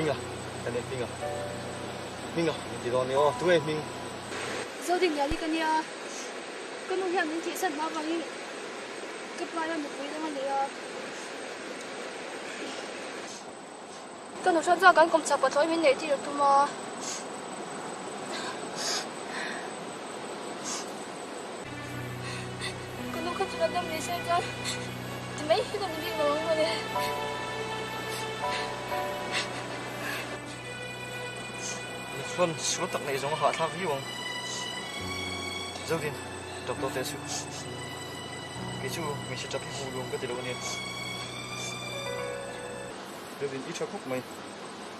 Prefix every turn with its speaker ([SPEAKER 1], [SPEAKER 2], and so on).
[SPEAKER 1] Hminga, ka nia Hminga. Hminga min ti dawn nia aw, tunge Hming?
[SPEAKER 2] Zodinliani ka nia, ka nu hian min thihsan hma avangin ka pa hian nupui dang a nei a. Ka nu hran chuan kan kawm chak pathlawi min neih tir a tum a. Ka nu kha chu la dam ni se chuan ti mai hi ka ni bik lo ang mawle.
[SPEAKER 1] Chuan sual tak neih zawng a hahthlak viau ang. Zodin, doctor te chu kei chu hmeichhe tap hi hmuh luam ka ti lo a nia. Zodin, i tha khawp mai.